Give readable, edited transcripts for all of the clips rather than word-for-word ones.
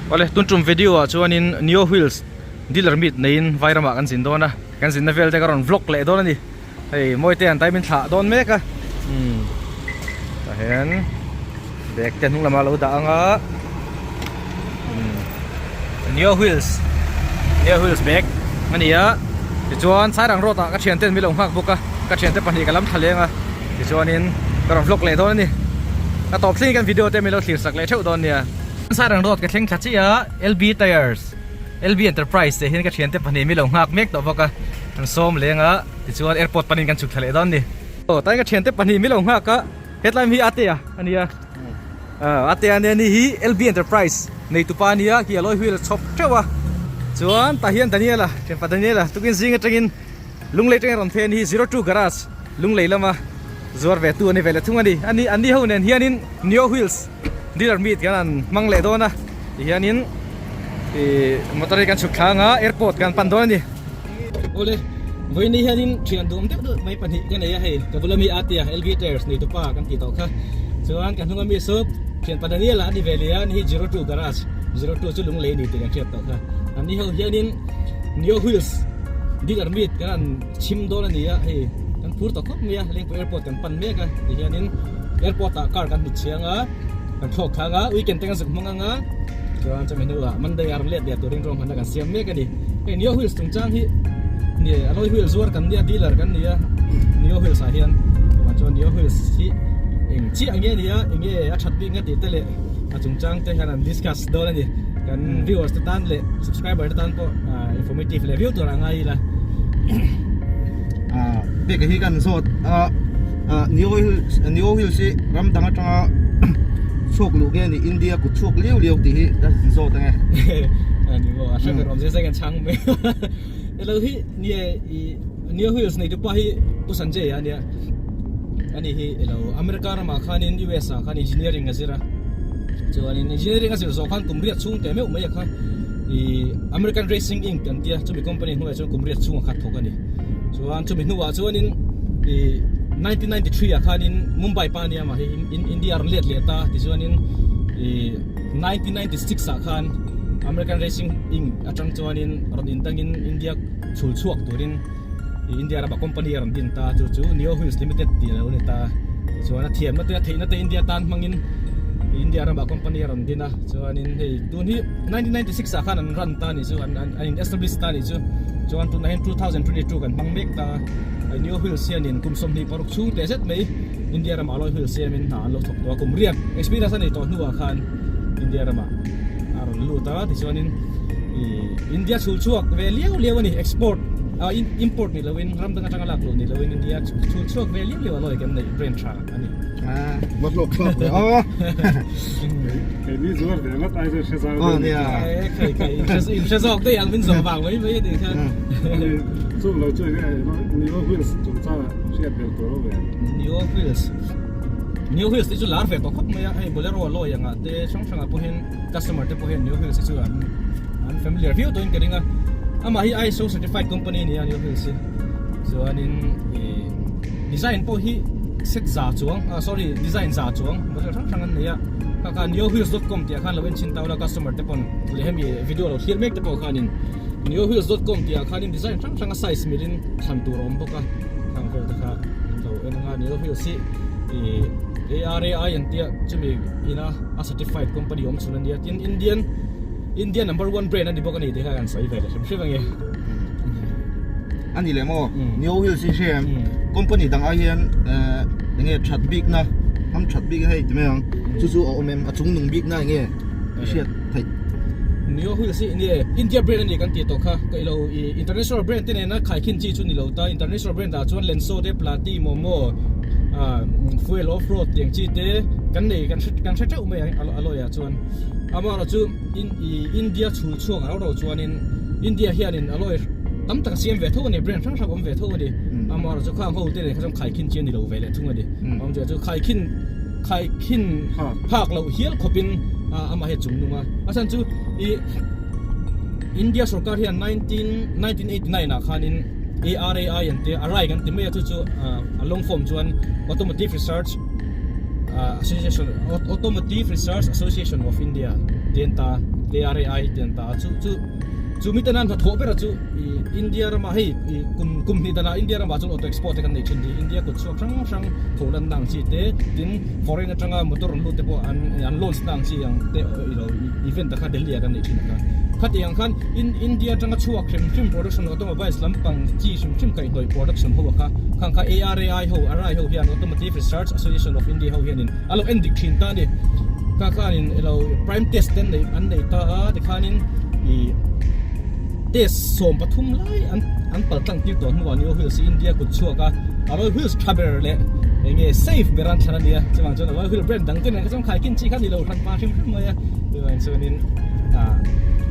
Awle tun tum video ah chuanin Neo Wheels dealer meet neiin Vairamah kan zin dawn a, kan zinna vel te ka rawn vlog leh dawn a ni. Hei Mawite an time in thlah dawn mek a, umm tah hian bag te hnung lamah a lo dah ang a, umm Neo Wheels Neo Wheels bag a ni a, tichuan Sairang road ah ka thianten min lo nghak bawk a, ka thiante pahnih ka lam thla leng a. Tichuanin ka rawn vlog leh dawn a ni. Ka tawp thlengin kan video te min lo thlir sak leh theuh dawn nia. Sairang road ka thleng thla chiah a, LB Tyres, LB Enterprise tih hian ka thiante pahnih min lo nghak mek tawh bawk a, kan sawm leng a, tichuan airport panin kan chhuk thla leh dawn a ni. Aw tlai ka thiante pahnih min lo nghak a, hetlai hi Atea a nia, Atea ania ni hi LB Enterprise neitupa a nia, khi a lawi wheel a chhawp teuh a, chuan tah hian Daniela, thianpa Daniela tukin zing atangin Lunglei atangin rawn phei a ni hi 02 Garage. Lunglei lama zuar ve tu a ni ve leh thung a ni. Ani anni ho nen hianin Neo Wheels dealer meet kan han hmang leh dawn a, tihianin ih motor hi kan chhuk thla anga airport kan pan dawn a ni. Awle, vawiin hianin thian duhawm deuh deuh mai pahnih ka nei a hei, ka bula mi Atia LB Tires nei tupa kan tih tawh kha. Chuan ka hnunga mi chu thianpa Daniel-a a ni ve leh a, ani hi 02 Garage, 02 chu Lunglei a ni tih kan hriat tawh kha. Anni ho hianin Neo Wheels dealer meet kan han Chhim dawn a ni a, hei kan phur ta khawp mai a, Lengpui airport kan pan mek a tihianin airport ah car kan hmu chiang a, kan thlawk thlang a, weekend te kan zuk hmang ang a, chuan chumi hnuah Monday ah rawn let leh turin ruahmanna kan siam mek a ni. Hei Neo Wheels chungchang hi ni alloy wheel zuar kan nia, dealer kan ni a, Neo Wheels ah hian chuvang chuan Neo Wheels hi eng chiah nge ni a, eng nge a that bik nga tih te leh a chungchang te hian an discuss dawn a ni. Kan viewers te tan leh subscriber te tan pawh informative leh viau tur a ngai ila. Ah pek hi kan zawt a ah Neo Hills Neo Hills hi ram dang atanga chhuak luh nge ni India kut chhuak liau liau tih hi ka zawt ange. Ani maw a hre ber awm zia zia kan chhang mai. Elo hi nie i Neo Hills nei tu pa hi Pu Sanjay a nia. Ani hi elo America ramah khanin US ah khan engineering a zir a. Chuanin engineering a zir zawh khan kum riat chhung teh meuh mai a kha ih American Racing Inc an tia chumi company hnuaiah chuan kum riat chhung a khat thawk a ni. Chuan chumi hnuah chuanin ih 1993 ah khanin Mumbai pa ania mah hi India a rawn let leh ta tichuanin ih 1996 ah khan American Racing Inc atang chuanin rawn intangin India chhul chhuak turin India rama company a rawn din ta chu chu Neo Wheels Limited tih a lo ni ta. Tichuan a thiamna te a theihna te India tan hmangin India rama company a rawn din a. Chuanin hei tun hi 1996 ah khan an run ta ni chu an an in establish ta ni chu. Chuan tunah hian 2022 kan hmang mek ta a. Neo Wheels hianin kum 26 chhung teh zet mai India rama alloy wheel siamin hna an lo thawk tawh a. Kum riat experience a nei tawh hnuah khan India ramah a rawn lut a. Tichuanin ih India chhul chhuak ve liau liau a ni export ah import ni loin ram dang atanga lak loh ni loin India chhul chhuak ve liau liau a lawi kan neih brand tha a ni. Va hlawk thlak ve a. Keini zuar ve ngawt ai chuan hre zau deuh nia. Khai khai in hre zawk daih ang min zawh vang mai mai a nih kha. Chung lo chu enge Neo Wheels chungchangah hriat belh tur awm ve. Neo Wheels Neo Wheels tih chu lar ve tawh khawp mai a hei Bolero a lawi angah te hrang hrangah pawhin Customer te pawh hian Neo Hills hi chu an an familiar viau tawhin ka ring a, amah hi ISO certified company a ni a Neo Hills hi, chuanin ih design pawh hi set za chuang ah sorry design za chuang model hrang hrang an nei a, kha kha neohills dot com tih ah khan lo en chhin ta ula customer te pawn leh hemi video lo thlir mek te pawh khanin neohills dot com tih ah khanin design hrang hrang a size milin thlan tur a awm bawk a, khang vel te kha an lo en anga Neo Hills hi ih ARAI an tia chumi ina a certified company awm chhun a nia tin Indian India number one brand a ni bawk a ni tih kha kan sawi ve leh hrim hrim ange. A ni leh maw Neo Hills hi hre em company dang ai hian enge that bik na ham that bik hei ti mai ang chu chu a awm em a chung nung bik na enge i hriat theih. Neo Hills hi enge India brand a ni kan tih tawh kha ka ilo i international brand te nena khaikhin chi chu ni lo ta international brand ah chuan Lenso te Plati Momo ah fuel off road tiang chi te kan nei kan hre kan hre teuh mai a a lawi ah chuan amaherawh chu in ih India chhul chhuak a ro ro chuanin India hianin a lawi tam tak a siam ve tho a ni brand hrang hrang a awm ve tho a ni amaherawh chu khang ho te nen kha chuan khaikhin chi a ni lo ve leh thung a ni awmzia chu khaikhin khaikhin phak loh hial khawpin ah amah hi a chung nung a a chhan chu ih India sorkar hian 19 1989 ah khanin ARAI an tia arai kan ti mai a chu chu a long form chuan Automotive Research Association Automotive Research Association of India tih an ta. ARAI te an ta a chu chu chu miten an hnathawh ber a chu ih India ramah hei ih kum kum hnih danah India ramah chuan auto export te kan nei thin hi India kut chhuak hrang hrang tho lanna ang chi te tin foreign atanga motor rawn lut te pawh an an launch na ang chi ang te ilo event te kha Delhi ah kan nei thin a kha khati ang khan in India atanga chhuak hrim hrim production automobiles lampang chi hrim hrim kaihhnawih production ho a kha khang kha ARAI ho arai ho hian Automotive Research Association of India ho hianin a lo en dik thin ta a ni kha khanin ilo prime test te an nei an nei ta a tikhanin ih test 13 lai an an pal tlang tir tawh hnuah Neo Wheels hi India kut chhuak a alloy wheels tha ber leh eng nge safe ber an thlan a nia chuvang chuan alloy wheel brand dang te nen kha chuan khai kin chi kha ni lo hran pa hrim hrim mai a chuvang chuanin ah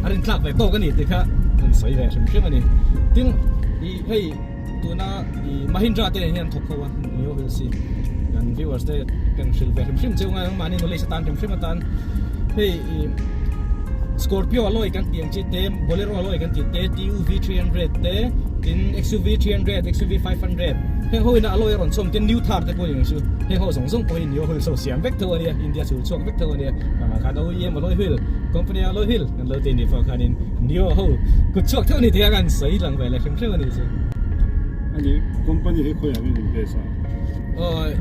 a rin tlak ve tawk a ni tih kha an sawi ve hrim hrim a ni tin ih hei tuna ih Mahindra te nen hian an thawk ho a Neo Wheels hi kan viewers te kan hrilh ve hrim hrim cheu ngai ang mahni knowledge atan hrim hrim atan hei ih Scorpio alloy kan tih ang chi te Bolero alloy kan tih te TUV 300 te tin XUV 300 XUV 500 heng ho ina alloy a rawn chhawm tin new thar te pawh ni ang chu heng ho zawng zawng pawh hi Neo Wheels ho siam vek tho ania India chhul chhuak vek tho ania ah khan OEM alloy wheel company alloy wheel kan lo ti ni pawh khanin Neo ho kut chhuak theuh ani tih kha kan sawi lang ve leh hrim hrim ani chu. Ani company hi khawiah nge in base a? Aw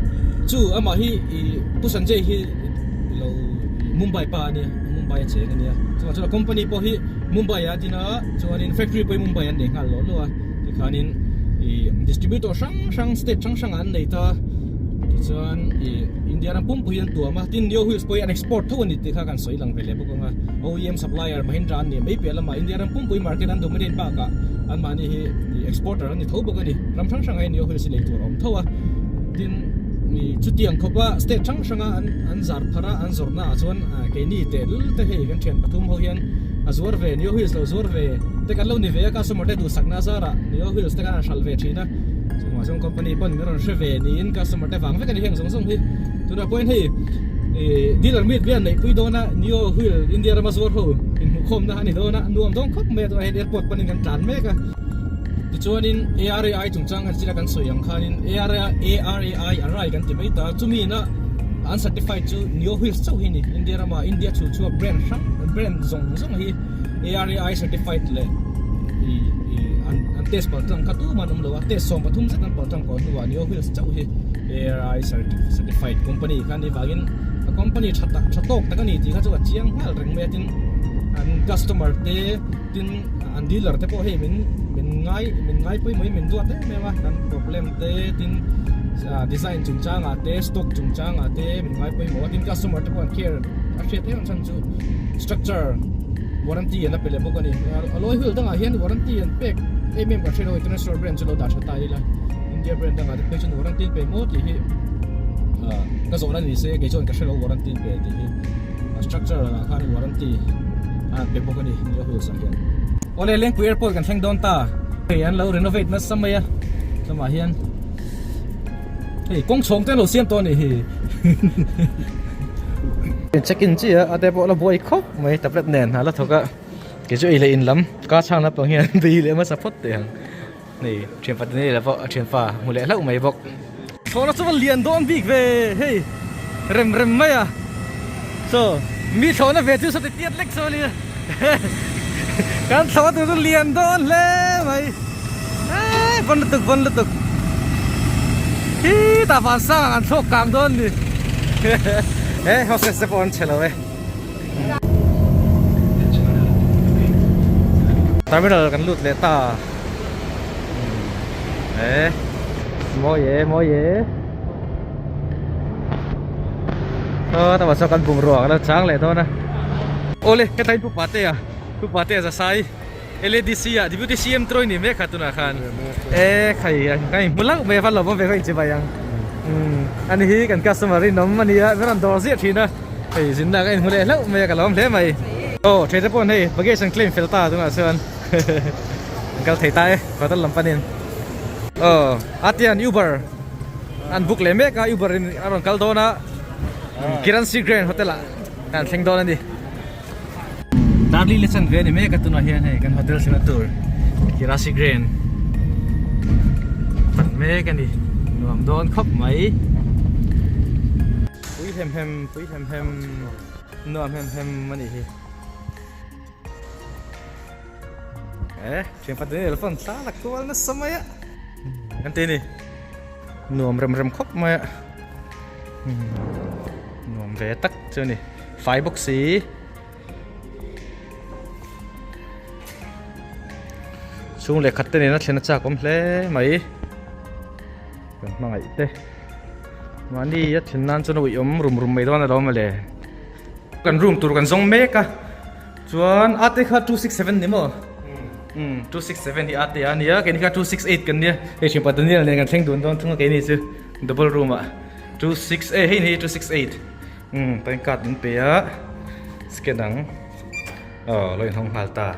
chu amah hi ih Pu Sanjay hi lo Mumbai pa ania Mumbai a cheng ania chuvang chuan a company pawh hi Mumbai ah a din a chuanin factory pawh hi Mumbai ah an nei nghal lawh lawh a tikhanin ih distributor hrang hrang state hrang hrang ah an nei ta tichuan ih India ram pumpui hi an tuam a tin Neo Wheels pawh hi an export tho a ni tih kha kan sawi lang ve leh bawk ang a OEM supplier Mahindra an nih mai piah lamah India ram pumpui market an dominate bakah anmahni hi ih exporter an ni tho bawk a ni ram hrang hrang ah hian Neo Wheels hi lei tur a awm tho a tin ih chutiang khawpa state hrang hrang a an an zar phar a an zawrh naah chuan keini teh lul te hei kan thian pathum ho hian a zuar ve Neo Wheels lo zuar ve te kan lo ni ve a customer te duhsakna zarah Neo Wheels te khan an hralh ve thin a chungah chuan company pawn min rawn hre ve niin customer te vang vek a ni heng zawng zawng hi tunah pawhin hei ih dealer meet vel neih pui dawn a Neo Wheel India rama zuar ho inhmuhkhawmna a ni dawn a nuam dawn khawp mai a tunah hian airport panin kan tlan mek a. Tichuanin ARAI chungchang khan chila kan sawi ang khanin ARAI arai kan ti mai ta chumi ina an certified chu Neo Wheels chauh hi ni India rama India chhul chhuak brand hrang brand zawng zawng hi ARAI certified leh ih ih an an test palh tlang kha tumah an awm lo a test 13 zet an palh tlang tawh hnuah Neo Wheels chauh hi ARAI certified company kha ni vangin a company tha tak tha tawk tak a ni tih kha chu a chiang nghal reng mai a tin an customer te Tin, an dealer te pawh hei min min ngai min ngai pawimawh in min duat em em a, kan problem te tin design chungchangah te stock chungchangah te min ngai pawimawh a, tin customer te pawh an care a hriat em chhan chu structure warranty an la pe leh bawk a ni. Alloy wheel dangah hian warranty an pek em em kan hre lo international brand chu lo dah tha ta ila India brand dangah te phei chuan warranty an pe maw tih hi ka zawhna ni se kei chuan ka hre lo warranty an pe tih hi. A structure ah khan warranty a pe bawk a ni Neo Wheels ah hian. Awle Lengpui Airport kan thleng dawn ta. Hei an lo renovate nasa mai a chumah hian hei kawng chhawng te an lo siam tawh a nih hi. Check in chiah a ate pawh la buai khawp mai tablet nen a la thawk a kei chu ei leh in lam ka chhang lampang hian bei leh hmasa phawt teh ang. Hei thianpa te nei pawh a thianpa hmu leh hlauh mai bawk. Thlawhna chu va lian dawn bik ve hei rem rem mai a saw mi thlawhna ve chu sawti tiat lek saw ania kan thlawhna tur chu lian dawn hle mai eee vawn lutuk vawn lutuk hi tah van sang ang an thlawk kang dawn ni he hostess te pawh an che lo e. Terminal kan lut leh ta e mawi e mawi e aw tah chuan kan bungrua kan lo chang leh dawn a awle hetlai pu patea pu patea za sai LADC ah Deputy CM Troy ni mek kha tunah khan e khai kan inhmu hlauh mai a va lawm awm ve ka inchibai ang ani hi kan customer rinawm ania min rawn dawr ziah thin a. Hei zinna ka inhmu leh hlauh mai a ka lawm hle mai. Aw thei te pawh hei baggage an claim fel ta tunah chuan an kal thei ta e hotel lam panin. Aw atian Uber an book leh mek a Uber in a rawn kal dawn a Kiran Sri Grand Hotel ah kan thleng dawn a ni. Darli le chan ve a ni mek a tunah hian hei kan hotel thlenna tur Kiran Sri Grand pan mek a ni nuam dawn khawp mai. Pui hem hem, pui hem hem, nuam hem hem a nih hi. E thian pa Daniel phone thla la kual nasa mai a kan ti ni nuam rem rem khawp mai a nuam ve tak chu a ni fai bawk si. Chhung leh khat te nena thlen a chak awm hle mai kan hmangaih te mahni a thlen nan chuan a uih awm rum rum mai dawn alawm mawle kan room tur kan zawng mek a chuan ate kha 267 ni maw um 267 hi ate a nia keini kha 268 kan nia hei thianpa Daniel nen kan thleng dun dawn thung a keini chu double room ah 26 eh hei ni 268 Umm pan card min pe a scan ang aw lo inhawng nghal ta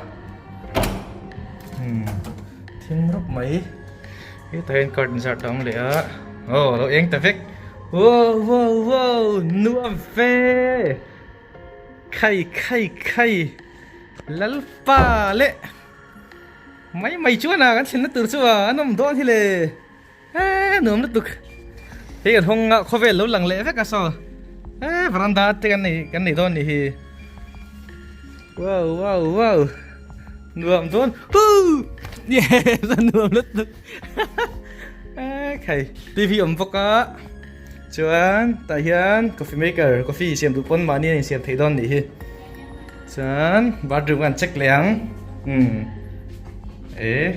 umm thim rawp mai hetah hian card in zar dang leh a aw lo eng ta vek wow wow wow nuam fe khai khai khai lalpa leh mai mai chuan a kan thlenna tur chu a an awm dawn hi le. Eee nuam lutuk hei kan hawng a khawvel lo lang leh vek a saw eee veranda te kan nei kan nei dawn nih hi wow wow wow nuam dawn huu yes a nuam lutuk eee khai tv awm bawk a chuan tah hian coffee maker coffee siam duh pawn mahni a insiam theih dawn nih hi chuan bathroom kan check leh ang umm eh.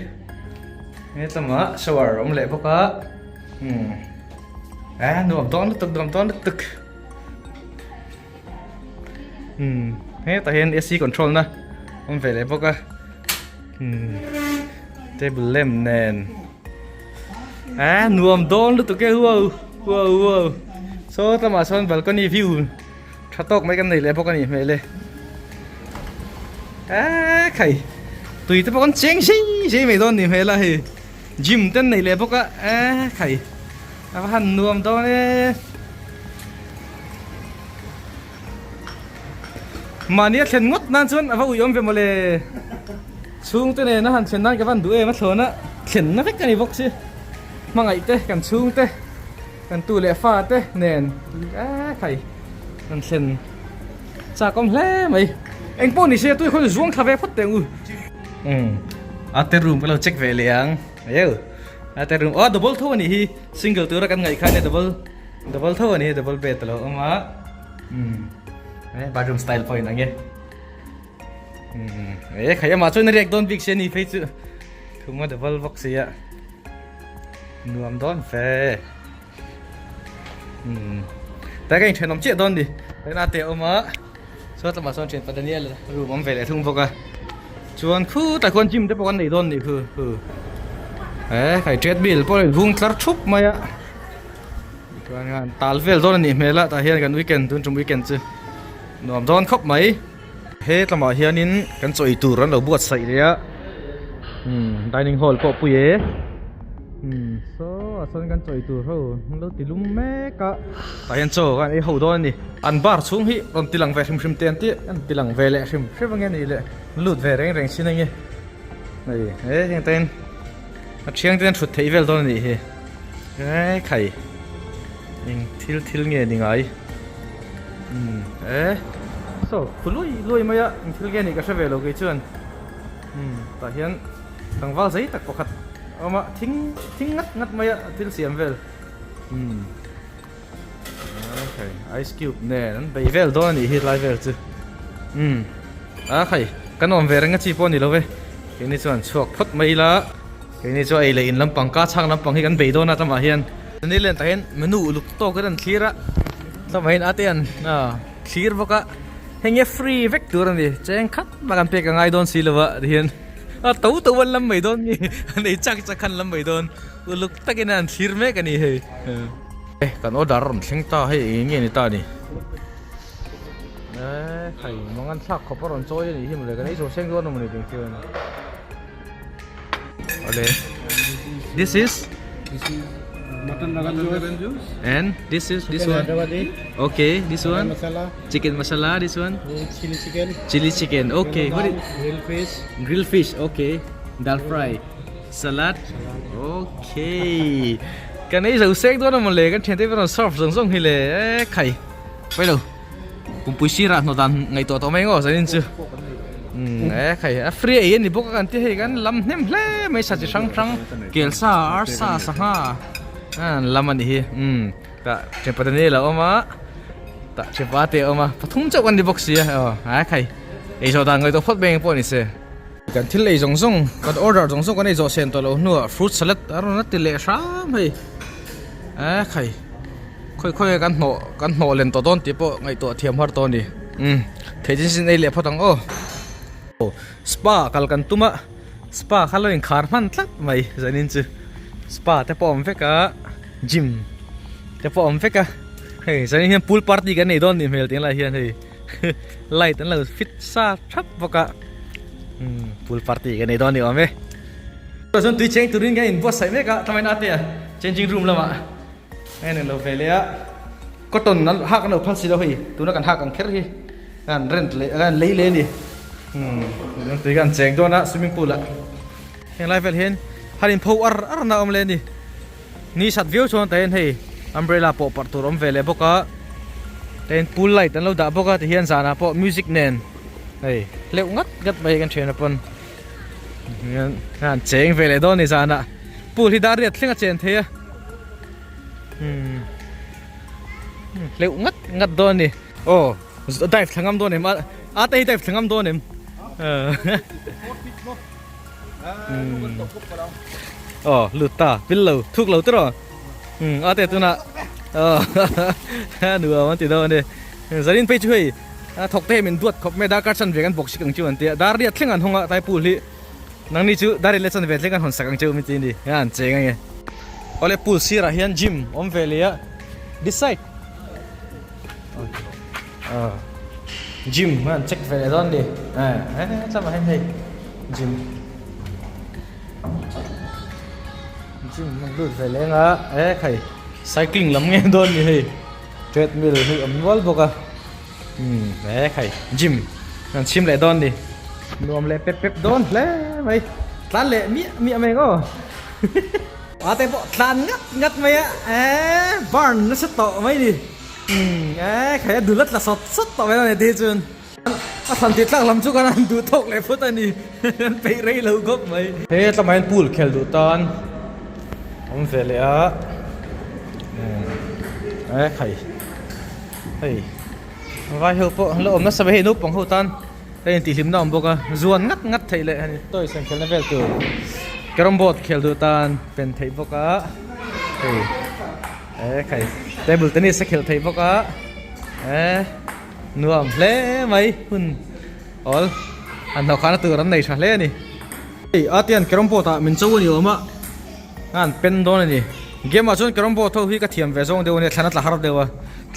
Hetlama shower a awm leh bawk a umm eh nuam dawn lutuk nuam dawn lutuk umm hetah hian ac control na awm ve leh bawk a umm table lamp nen eh nuam dawn lutuk e wow wow wow saw tlama sawn balcony view Tha tawk mai kan nei leh bawk a nih hmel e. Eee khai tui te pawh kan cheng sei sei mai dawn nih hmel a hei gym te an nei leh bawk a eee khai a va han nuam dawn e. Mahni a thlen ngawt nan chuan a va uiawm ve mawle. Chhungte nen a han thlen nan ka van duh em a thlawn a thlen na vek a ni bawk si. Hmangaih te kan chhungte. Kan tu leh fa te nen eee khai kan thlen chak awm hle mai. Eng pawh ni se tui khawn zuang thla ve phawt teh ang u. Umm a te room ka lo check ve leh ang eu a te room aw double tho a nih hi single tura kan ngaih kha nia double double tho a nih hi double bed a lo awm a umm bathroom style pawh a inang e umm e khai amah chuan a riak dawn bik si a ni phei chu thum a double bawk sia. Nuam dawn fe. Umm. Ta ka inthenawm chiah dawn ni. Tena te awm a. Chuan tlama chuan thian pa Daniel room awm ve leh thung bawk a. Chuan khu tak khuan gym te pawh kan nei dawn ni khu khu. Eh kai treadmill pawh in vung tlar thup mai a. Chuan khan tal vel dawn a nih hmel a tah hian kan weekend tun tum weekend chu nuam dawn khawp mai. He tlamah hianin kan chaw ei tur an lo buatsaih leh a umm dining hall pawh pui e umm saw ah sawn kan chaw ei tur ho an lo ti lum mek a tah hian chaw kan ei ho dawn a ni an bar chhung hi rawn ti lang ve hrim hrim te an tih an ti lang ve leh hrim hrim ange nih leh lut ve reng reng sin ange hei he heng te in a thiang te an thut theih vel dawn a nih hi he khai eng thil thil nge ni ngai. Umm e saw khu lui lui mai a eng thil nge nih ka hre ve lo kei chuan umm tah hian tlangval zei tak pakhat a awm a thing thing ngat ngat mai a thil siam vel umm okay ice cube nen an bei vel dawn a nih hi tlai vel chu umm a khai kan awm ve reng a chi pawh a ni lo ve keini chuan chhuak phawt mai ila keini chu ei leh in lampang ka chhak lampang hi kan bei dawn a tlangah hian. Ni len tah hian menu uluk tawk in an thlir a tlawmah hian ate an thlir bawk a hei nge free vek tur a ni cheng khat bak an pek a ngai dawn si lo a tihian a to to an lam mai dawn nge an ei chak chak khan lam mai dawn uluk takin an thlir mek a ni hei kan order a rawn thleng ta hei eng nge ni ta ni eh khai mangan thlak khawp a rawn chawi a nih hi mawle kan ei zo seng dawn a mawni tih chuan Ole. This is This is mutton rogan juice. And this is this Chicken one. Hyderabadi. Okay, this one. Masala. Chicken masala. This one. Chili chicken. Chili chicken. Okay. What is Grilled fish. grilled fish? Okay. Dal fry. Salad. Okay. Kan ei zo sek dawn a mawle kan thiante rawn serve zawng zawng hi le e khai. Pailo. Kumpui sirah hnawh dan ngaihtuah tawh mai ngaw zanin chu. Umm e khai a free ei ani bawk a kan ti hei kan lam hnem hle mai sa chi hrang hrang kelsa arsa sangha an lam ani hi umm tah Thianpadani a awm a tah Thianpa te a awm a pathum chauh kan ni bawk si a aw a khai ei zawh dan ngaihtuah phawt mai engpawh ni se. Kan thil ei zawng zawng kan order zawng zawng kan ei zawh sen tawh loh hnuah fruit salad a rawn la ti leh hram hei e khai. Khawi khawi kan hnawh kan hnawh len tawh dawn tih pawh ngaihtuah thiam har tawh a ni. Umm thei chin chin ei leh phawt ang aw. Spa kal kan tum a, spa kha lo inkhar hman tlat mai zanin chu. Spa te pawh a awm vek a, gym te pawh a awm vek a. Hei zanin hian pool party kan nei dawn nih hmel tih lai hian hei light an lo fit sa thap bawk a. Umm pool party kan nei dawn ni awm e. Chuan tui cheng turin kan inbuatsaih mek a, tlamain ate a changing room lamah. Hei nen lo ve leh a cotton an hak an lo phal si lo hei tuna kan hak ang kher hi an rent leh an lei leh a ni umm tui khan cheng dawn a swimming pool ah heng lai vel hian han in pho ar ar na awm leh a ni ni sat viau chuan tah hian hei umbrella pawh parh tur awm ve leh bawk a tah hian pool light an lo dah bawk a ti hian zanah pawh music nen hei hleuh ngat ngat mai kan thian a pawn hian an cheng ve leh dawn a ni zanah pool hi dar riat thleng a chen thei a. Hleuh ngat ngat dawn a ni. Aw dive thla ngam dawn em a a te hi dive thla ngam dawn em. Aw lut ta pil lo thuk lo tiraw a te tunah aw nuam an ti dawn a ni. Zanin phei chu hei thawk te hi min duat khawp mai a darkar chanve kan bawk sik ang chu an ti a dar riat thleng an hawng a tai pool hi. Nangni chu Daril le chan ve thleng kan hawn sak ang cheu min ti ni a an cheng ange. Awle pool sirah hian gym awm ve leh a this side ah gym an check ve leh dawn ni eh tlama hian hei gym gym an lut ve leh anga eh khai cycling lam nge dawn ni hei treadmill hi awm nual bawk a. Umm he khai gym kan chhim leh dawn ni nuam leh pep pep dawn hle mai tlan leh miah miah mai ang aw a te pawh tlan ngat ngat mai a eee burn nasa tawh mai ni umm ee khai a dul a tla sawt sawt tawh mai a ni chuan a thlan tih tlak lam chu kan han duh tawk leh phut a ni an peih rei lo khawp mai he tlama hian pool khel duh tan awm ve leh a umm ee khai. Hei vai ho pawh an la awm nasa mai hei naupang ho tan a intihhlimna a awm bawk a zuan ngat ngat theih leh hei toys an khelhna vel tur carrom board khel duh tan pen theih bawk a hei eh khai table tennis a khelh theih bawk a eh nuam hle mai hun awl an hnawh khahna tur an nei tha hle a ni. Hei a te hian carrom board ah min cho a ni awm a. An pen dawn a ni. Game ah chuan carrom board ho hi ka thiam ve zawng deuh a nia, thlan a tla har deuh a.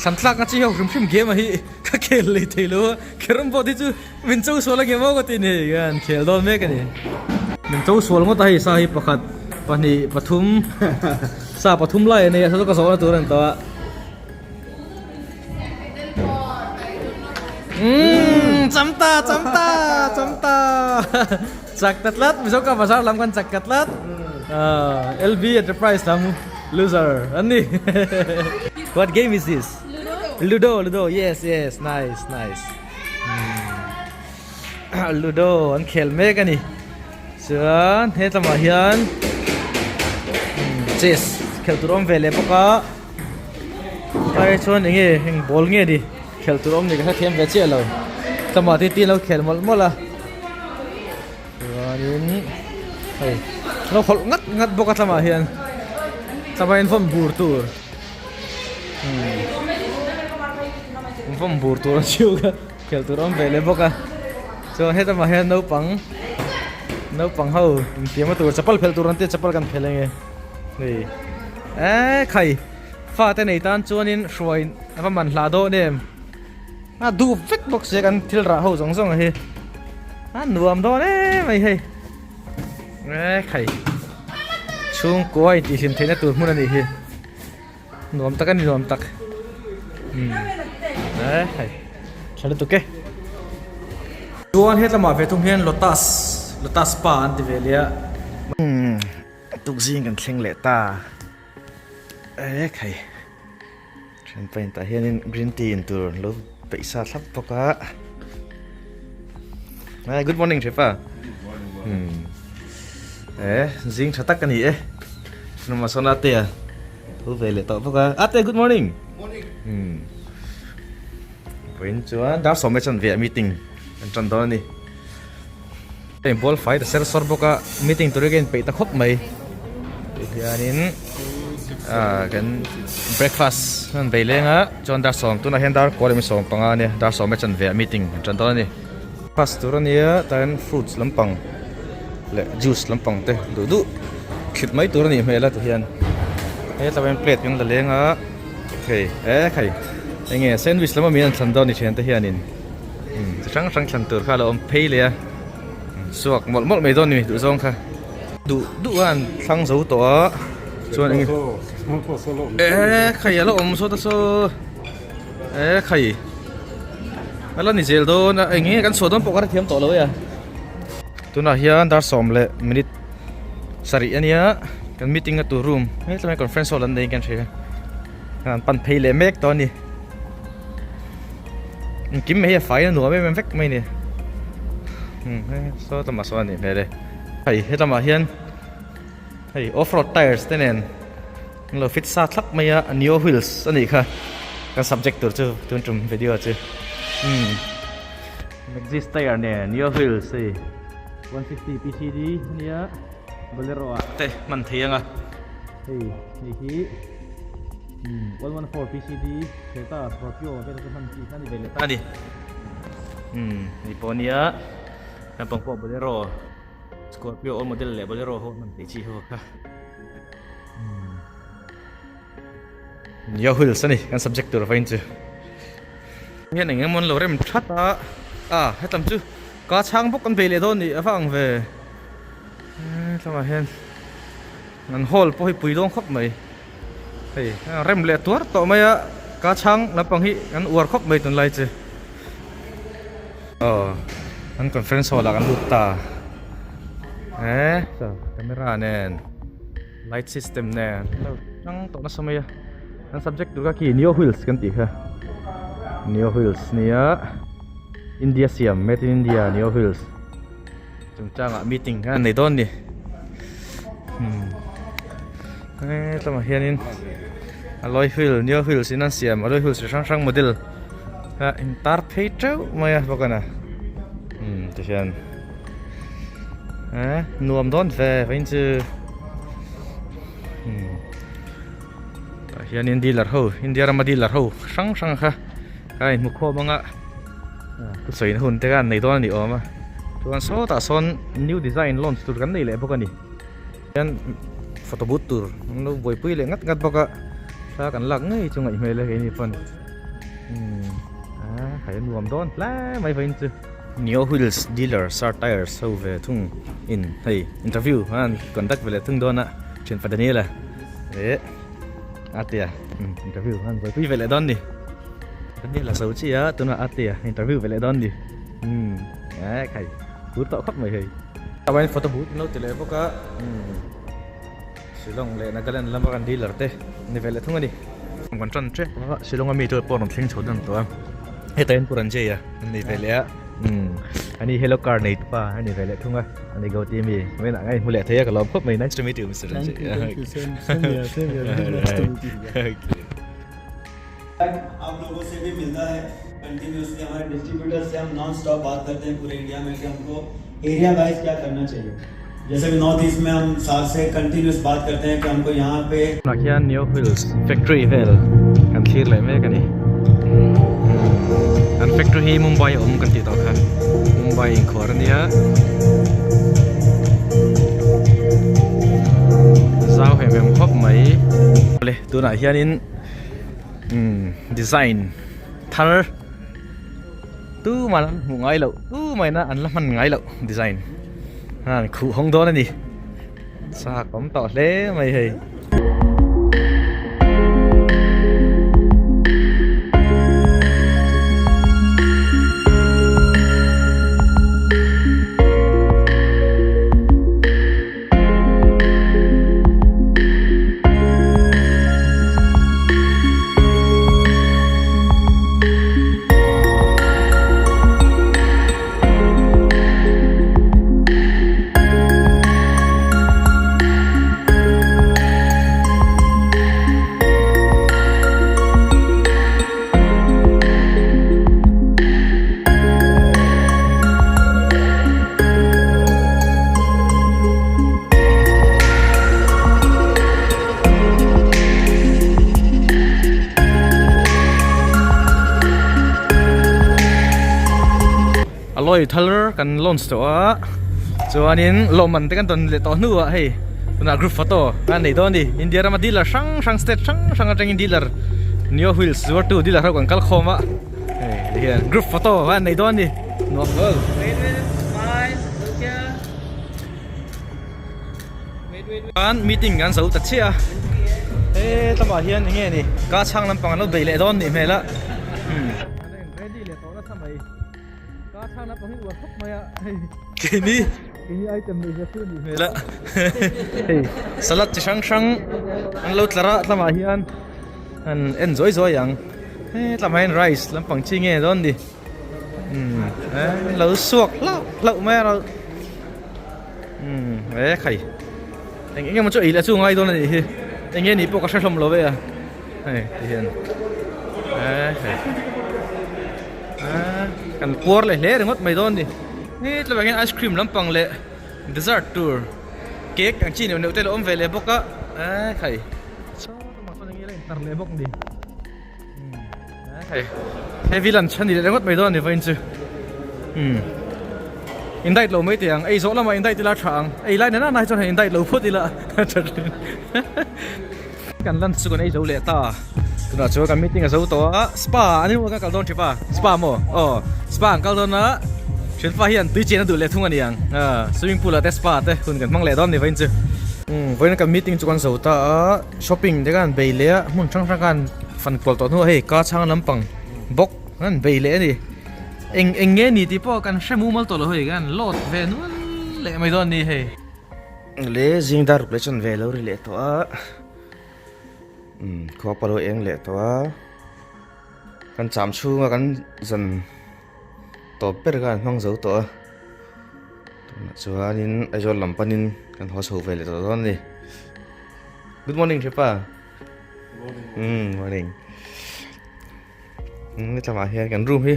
Thlan tlak na chi ho hrim hrim game ah hi ka khel lei thei lo a, carrom board hi chu min cho sual a ngem aw ka ti ni, an khel dawn mek a ni. Min cho sual ngawt a hei sa hi pakhat, pahnih, pathum, sa pathum lai a nei a, sa chu ka zawhna tur a ni tawh a. Umm cham ta, cham ta, cham ta. Chak ta tlat, Mizo ka bazar lam kan chak ta tlat. LB Enterprise lam loser an ni. What game is this? Ludo. Ludo, Ludo. Yes, yes. Nice, nice. Hmm. Ludo an khel mek ani. Chuan he tlama hian hmm, chess khel tur awm ve leh bawk a. Ai chuan enge heng ball nge ni khel tur awm ni ka hrethiam ve chiah lo. Tlama ti ti lo khel mawlh mawlh a. Chuanin hei lo hawlh ngat ngat bawk a tlamah hian tlama in vawm bur tur umm vawm bur tur a chiu kha khel tur a awm ve leh bawk a chuan hetamah hian naupang naupang ho infiam a tur chapal phelh tur an tia chapal kan phelh ange hei eee khai fate nei tan chuanin hruai a va man hlah dawn em. A duh vek bawk sia kan thil rah ho zawng zawng hi a nuam dawn em mai hei e khai chhungkua intihhlim theihna tur hmun a nih hi nuam tak a ni nuam tak umm e hei tha lutuk e chuan hetlama ve thung hian lotus lotus pa an ti ve leh a umm tukzing kan thleng leh ta e khai. Then paint ah hianin green tea in tur an lo peih sa thlap bawk a. Good morning Shefa. Eh, zing tha tak ani e. Numa sona te a. Hu ve leh tawh bawk a. Ate good morning. Morning. Hmm. Vawiin chuan dar sawm leh chanve ah meeting kan tan dawn a ni. Heng ball fai ta ser sawr bawk a, meeting tur hi ka inpeih ta khawp mai. Tihianin ah kan breakfast an bei leng a, chuan dar sawm tunah hian dar kual emaw 15 a nia, dar sawm leh chanve ah meeting kan tan dawn a ni. Breakfast tur a nia, tah hian fruits lampang leh juice lampang te duh duh thlit mai tur a nih hmel a tihian hetlai hian plate kan la leng a hei e khai enge sandwich lam ami an thlan dawn ni thian te hianin chi hrang hrang thlan tur kha a lo awm phei leh a suak mawlh mawlh mai dawn ni duh zawng kha duh duh a an thlang zo tawh a chuan enge e khai a lo awm sawt a saw e khai a la ni zel dawn a enge kan chhuah dawn pawh ka hrethiam tawh lo e a. Tunah hian dar sawm leh minute sarih a nia kan meeting na tur room hetlai conference hall an nei in kan hria an pan phei leh mek tawh a ni engkim mai hi a fai a nuam em em vek mai a ni umm saw lamah sawn a nih hmel e hei helamah hian hei off road tyres te nen an lo fit sa thlap mai a neo wheels a nih kha kan subject tur chu tun tum video chu umm. Maxxis tyre nen Neo Wheels hei 150 PCD ania Bolero ah te hman thei anga hei hei hi 114 PCD Creta Scorpio vel te hman chi kha ni ve leh ta a ni hei pawh ania naupang pawh Bolero Scorpio old model leh Bolero ho hman thei chi ho kha Neo Wheels ani kan subject tur vawiin chu. Hian eng emaw an lo rem that a, ah hetam chu ka chhang bawk an bei leh dawn nih a va ang ve hetlangah hian an hall pawh hi pui dawn khawp mai hei rem leh tuar tawh mai a ka chhang lampang hi an uar khawp mai tunlai chu aw an conference hall ah kan lut ta eh camera nen light system nen hrang tawh nasa mai a. Kan subject tur kha khi Neo Wheels kan tih kha Neo Wheels nia India siam made in India Neo Wheels chungchangah meeting kha an nei dawn ni hmm hetlangah hianin alloy wheel Neo Wheels in an siam alloy wheels chi hrang hrang model kha intar phei teuh mai a bawk a na hmm tihian eh nuam dawn ve vawiin chu hmm. Tah hianin dealer ho India rama dealer ho hrang hrang kha a inhmu khawm anga thusawi na hun te kha an nei dawn a ni awm a chuan sawtah sawn new design launch tur kan nei leh bawk a ni hian photo booth tur an lo buaipui leh ngat ngat bawk a thla kan lak ngei chu ngaih hmel e keini pawn umm a khai a nuam dawn hle mai vawiin chu. Neo Wheels dealer Sir Tires ho ve thung in hei interview an conduct ve leh thung dawn a thianpa Daniel-a. Eh Atea interview han buaipui ve leh dawn ni Daniel a zo chi a tunah Atea interview ve leh dawn ni umm eh khai tur tawh khawp mai hei Awain photo booth an lo ti leh bawk a umm Shillong leh Nagaland lama kan dealer te ni ve leh thung a ni. Kan tan tep a Shillong a mi te pawh a rawn thleng chho dawn tawh a hetah hian Pu Ranjay a an nei ve leh a umm ani hello car nei tu pa a ni ve leh thung a. Ani go ti mi men ah ngai hmu leh thei a ka lawm khawp mai nice to meet you Mister Thank you thank you same same here same here very nice to meet you आप लोगों से भी मिलता है continuously हमारे distributor से हम non stop बात करते हैं पूरे इंडिया में कि हमको एरिया वाइज क्या करना चाहिए जैसे कि नॉर्थ ईस्ट में हम साल से कंटिन्यूस बात करते हैं कि हमको यहाँ पे Tunah khian Neo Wheels factory vel kan thlir leh mek a ni. An factory hi Mumbai a awm kan tih tawh kha. Mumbai inkhuar a nia. Zau hem hem khawp mai. Awle tunah hianin umm design thar tumah an hmuh ngai loh tumah ina an la hman ngai loh design an khuh hawng dawn a ni. Chak awm tawh hle mai hei. Alloy thar kan launch tawh a chuanin lawmman te kan tawn leh tawh hnuah hei tunah group photo a nei dawn a ni India rama dealer hrang hrang state hrang hrang atangin dealer Neo Wheels zuartu dealer ho kan kal khawm a hei tihian group photo a nei dawn a ni nuam Chuan meeting kan zo ta chiah a he lamah hian eng nge ni ka chhang lampang an lo bei leh dawn nih hmel a ready leh tawh nasa mai ka chhang lampang hi uar khawp mai a hei keini keini item nei ve chu nih hmel a hei salad chi hrang hrang an lo tlar a tlamah hian an en zawi zawi ang he tlamah hian rice lampang chi nge dawn ni umm lo suak hlauh hlauh mai a. Umm e khai eng eng emaw chu ei leh chu ngai dawn a nih hi eng nge nih pawh ka hre hlawm lo ve a hei ti hian e hei a kan puar leh hle ringawt mai dawn a ni he tlaiah hian ice cream lampang leh dessert tur cake ang chi neuh neuh te lo awm ve leh bawk a e khai saw lamah sawn eng nge la intar leh bawk a ni umm e khai heavy lunch a ni leh ringawt mai dawn a ni vawiin chu umm. In diet lo mai teh ang, ei zawh lamah in diet ila tha ang, ei lai nana nai chuan hei in diet lo phawt ila tha thin. Kan lunch chu kan ei zo leh ta, tunah chuan kan meeting a zo tawh a, spa an inrual kan kal dawn thin pa, spa maw? Aw spa an kal dawn a, thianpa hian tui chen a duh leh thung a ni ang, swimming pool ah te spa te hun kan hmang leh dawn ni vawiin chu. Vawiin kan meeting chu kan zo ta a, shopping te khan bei leh a, hmun hrang hrang khan fan kual tawh hnuah hei ka chhang lampang bawk an bei leh a ni. Eng eng nge ni tih pawh kan hre mumal tawh lo hei kan load ve nual leh mai dawn a ni hei. Le zing dar ruk leh chuan ve lo ri leh tawh a umm khua pawh lo eng leh tawh a kan cham chhunga kan zan tawp ber khan hmang zo tawh a tunah chuanin Aizawl lam panin kan haw chho ve leh tawh dawn a ni good morning Hrepa umm morning. Hetlamah hian kan room hi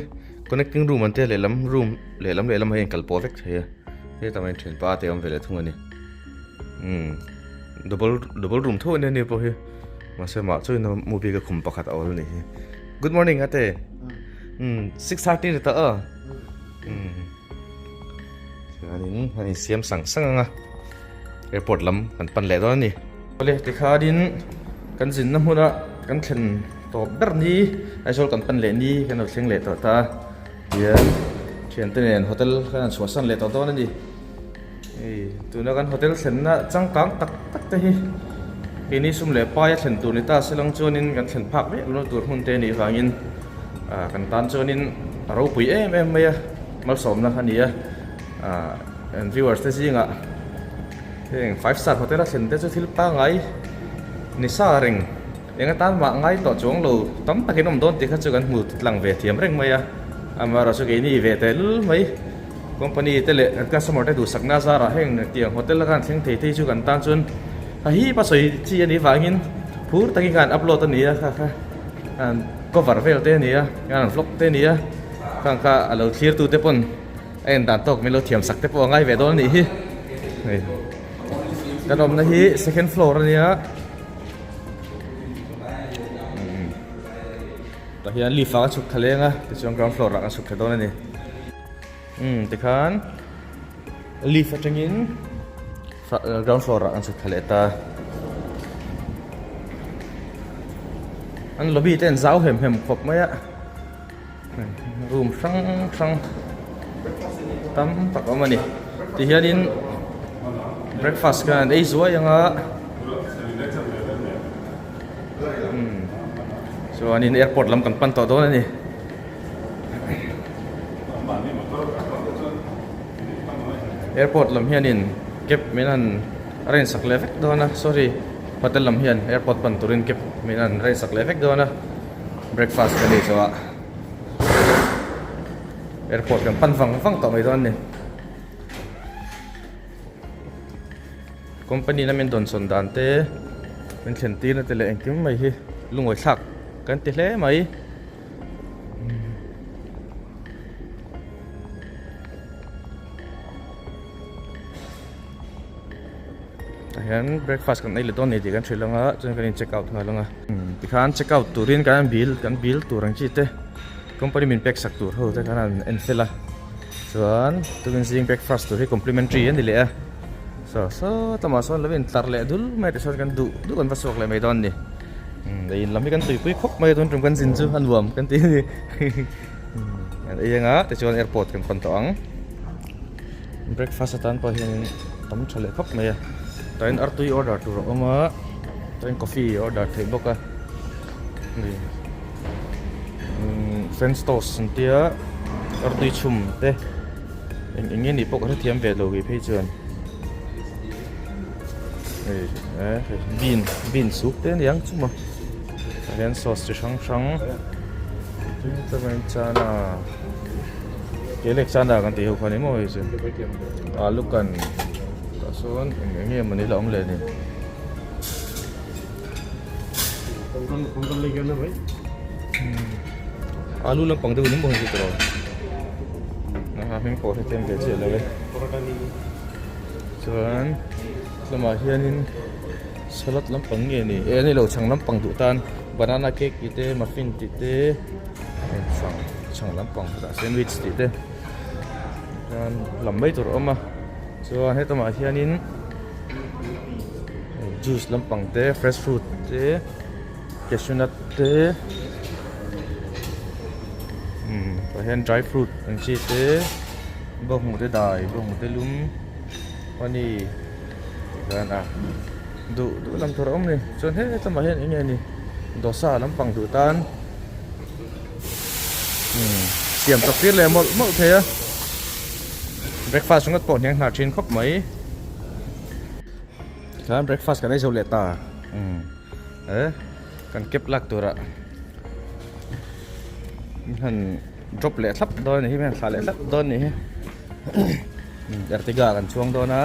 connecting room an tia lehlam room lehlam lehlam ah hian kal pawh vek thei a hetah hian thianpa te a awm ve leh thung a ni umm double double room tho a nia ni pawh hi mahse mah chuan a mu bik a khum pakhat a awl a nih hi good morning ate umm 6:30 ni tawh aw umm chuanin an insiam sang sang ang a airport lam kan pan leh dawn a ni. Awle tikhanin kan zinna hmuna kan thlen tawp ber ni Aizawl kan pan leh ni kan lo thleng leh tawh ta tihian thiante nen hotel kan han chhuahsan leh tawh dawn a ni hei tuna kan hotel thlenna changkang tak tak te hi keini sum leh paia thlen tur ni ta se lang chuanin kan thlen phak vek lohna tur hmun te a nih vangin ah kan tan chuanin a ropui em em mai a malsawmna a ni a ah viewers te zingah. Heng five star hotel a thlen te chu thil pangngai ni sa reng eng atan mah ngai tawh chuang lo tam takin awm dawn tih kha chu kan hmu tlang ve thiam reng mai a amaherawh chu keini ve teh lul mai company te leh kan customer te duhsakna zarah heng tiang hotel a khan thleng thei te hi chu kan tan chuan a hip a sawi chi a nih vangin phur takin khan upload a ni a kha kha cover vel te a ni a khan vlog te a ni a khang kha a lo thlir tu te pawn. A en dan tawk min lo thiam sak te pawh a ngai ve dawn a nih hi. Hei kan awmna hi second floor a nia. Tah hian lift ah kan chhuk thla leng a tichuan ground floor ah kan chhuk thla dawn a ni. Umm tikhan lift atangin ground floor ah kan chhuk thla leh ta. An lobby te an zau hem hem khawp mai a. Room hrang hrang tam tak a awm a ni tihianin breakfast khan an ei zuai ang a umm chuanin airport lam kan pan tawh dawn a ni. Airport lam hianin cab min han arrange sak leh vek dawn a sorry hotel lam hian airport pan turin cab min han arrange sak leh vek dawn a. Breakfast ka nei zawh a airport kan pan vang vang tawh mai dawn a ni company na min dawnsawn dan te min thlen tir na te leh engkim mai hi lungawi thlak kan ti hle mai. Tah hian breakfast kan ei leh dawn a ni tih kan hrilh ang a chuan kan in check out nghal ang a tikhan check out turin kan bill kan bill tur ang chi te company min pek sak tur ho te khan an en fel a. Chuan tukin zing breakfast tur hi complimentary a ni leh a saw saw lamah sawn lo intlar leh dul mai tichuan kan duh duh kan va chhuak leh mai dawn a ni ei in lam hi kan tuipui khawp mai a tun tum kan zin chu a nuam kan ti a ni kan ei anga tichuan airport kan pan tawh ang breakfast atan pawh hianin tam tha leh khawp mai a tah hian artui order tur a awm a chuan coffee order theih bawk a french toast an tia artui chhum te eng eng nge nih pawh ka hrethiam ve lo kei phei chuan hei eh bean bean soup te aniang chu maw tah hian sauce chi hrang hrang chana ke lek chana kan tih ho kha ni maw hei chu alu kan tah sawn eng eng nge mawni la awm leh ni. Alu lampang deuh ni maw hei chu tiraw a hming pawh hre tlem ve chiah lo e chuan lamah hianin salad lampang nge ni eh ani lo chhang lampang duh tan banana cake tih te muffin tih te chhang chhang lampang hetah sandwich tih te chuan lam mai tur a awm a chuan hetamah hianin. Juice lampang te fresh fruit te cashew nut te umm tah hian dry fruit ang chi te bawnghnute dai bawnghnute lum honey tikhan a duh duh lam tur a awm a ni chuan hetlaiah hian eng nge ni dosa lampang duh tan umm siam chawp tir leh mawlh mawlh thei a breakfast ringawt pawh hniang hnar thin khawp mai. Tikhan breakfast kan ei zo leh ta umm eh kan cab lak turah min han drop leh thlap dawn a ni hi min han thlah leh thlap dawn a ni hi Ertiga kan chuang dawn a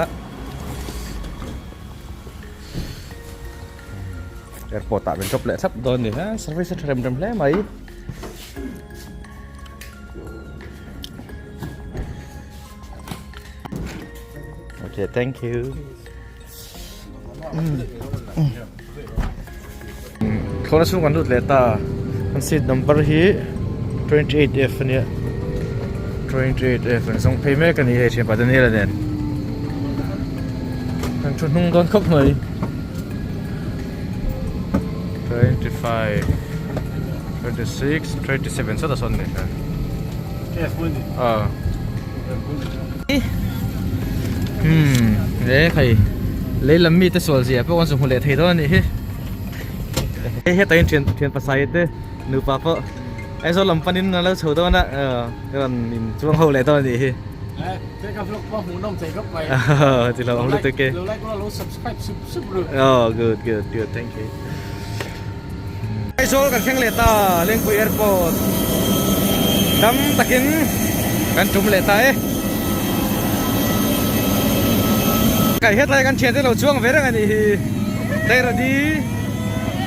airport ah min drop leh thlap dawn a ni ha service a tha rem rem hle mai. Okay, thank you. Thlawhna chhung kan lut leh ta. Kan seat number hi 28F a nia. 28F an zawng phei mek a ni hei thianpa Daniel-a nen. Kan thu hnung dawn khawp mai. 25 26 27 sawtah sawn a ni. Ah. Hmm, le khai lei lam mi te sual zia pawh kan chu hmu leh thei dawn a nih hi. Hei heta in thian thian pasai te nupa pawh Aizawl lam panin an lo chho dawn a, rawn in chuang ho leh dawn a nih hi. Ti lo awm lutuk e. Oh good good good thank you. Aizawl kan thleng leh ta Lengpui Airport dam takin kan tum leh ta e. Kai hetlai kan thiante lo chuang ve reng a nih hi. Teiradi,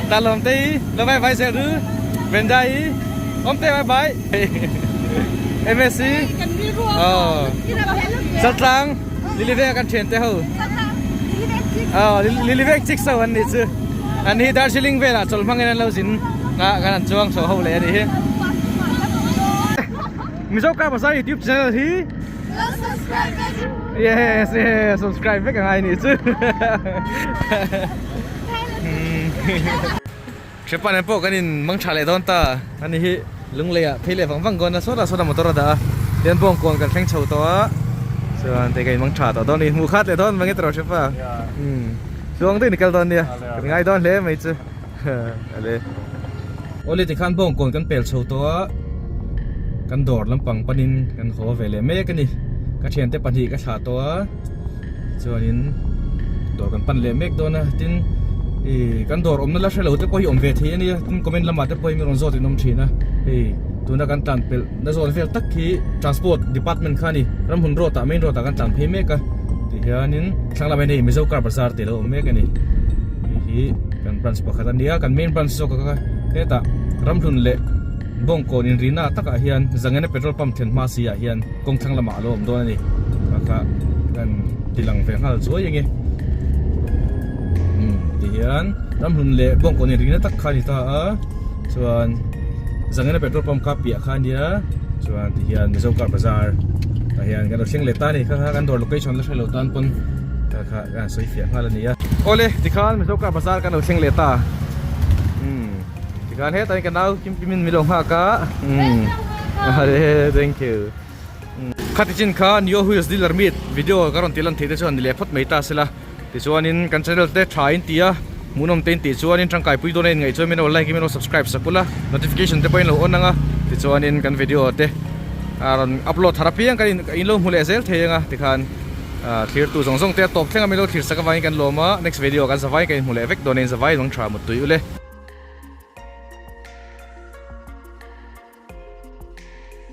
Talawmtei, lo vai vai zel ru, Brenda-i, Awmtei vai vai, MSc, Chaltlang, Lily Veng kan thiante ho. Aw Lily Veng chicks ho an nih chu. An hi Darjeeling velah chawlh hmangin an lo zin a kan han chuang chho ho leh a nih hi. Mizo Car Bazaar YouTube channel hi Yes yes subscribe vek angai nih chu. Hrepa nen pawh kan in mang tha leh dawn ta ani hi lunglei ah phei leh vang vang kawn a sawtah sawtah motor a dah a tian bawngkawn kan thleng chho tawh a chuan te ka in mang tha tawh dawn a ni hmuh khat leh dawn mang e tawh hrepa umm tluang deuhin i kal dawn nia kan ngai dawn hle mai chu ale awle tikhan bawngkawn kan pel chho tawh a kan dawr lampang panin kan haw ve leh mek a ni ka thiante pahnih ka thlah tawh a. Chuanin dawr kan pan leh mek dawn a tin ih kan dawr awmna la hrelo te pawh hi awm ve thei a nia tin comment lamah te pawh hi min rawn zawt in awm thin a hei tuna kan tlan pelh na zawn vel tak hi transport department kha a ni ramhun road ah main road ah kan tlan phei mek a ti hianin thlang lamah hian hei mizo car bazar tih a lo awm mek a ni hei hi kan branch pakhat a nia kan main branch zawk kha hetah ramhlun leh bawngkawn inrina takah hian zangena petrol pump thlen hma si ah hian. Kawng thlang lamah a lo awm dawn a ni kha kha kan ti lang ve nghal chuai ang e umm ti hian ramhlun leh bawngkawn in ringna tak kha a ni ta a chuan zangena petrol pump kha piah kha a nia chuan ti hian mizo car bazar. Tah hian kan lo thleng leh ta a ni kha kha kan dawr location la hre lo tan pawn kha kha kan sawi fiah nghal a ni a. Awle tikhan Mizo car bazar kan lo thleng leh ta umm tikhan hetah hian ka nau kim kim in min lo nghak a umm are thank you khati chin kha Neo Wheels dealer meet video ka rawn tih lan theih te chuan ni leh phawt mai ta sela tichuanin kan channel te tha in ti a hmuhnawm te in tih chuanin tangkai pui dawn a inngaih chuan min lo like in min lo subscribe sak ula notification te pawh in lo on ang a tichuanin kan video te a rawn upload thar apiang kan in lo hmu leh zel thei ang a tikhan thlir tu zawng zawng te a tawp thleng a min lo thlir sak avangin kan lawm a next video ah kan zavai kan inhmu leh vek dawn a in zavai zawng tha mut tui ule.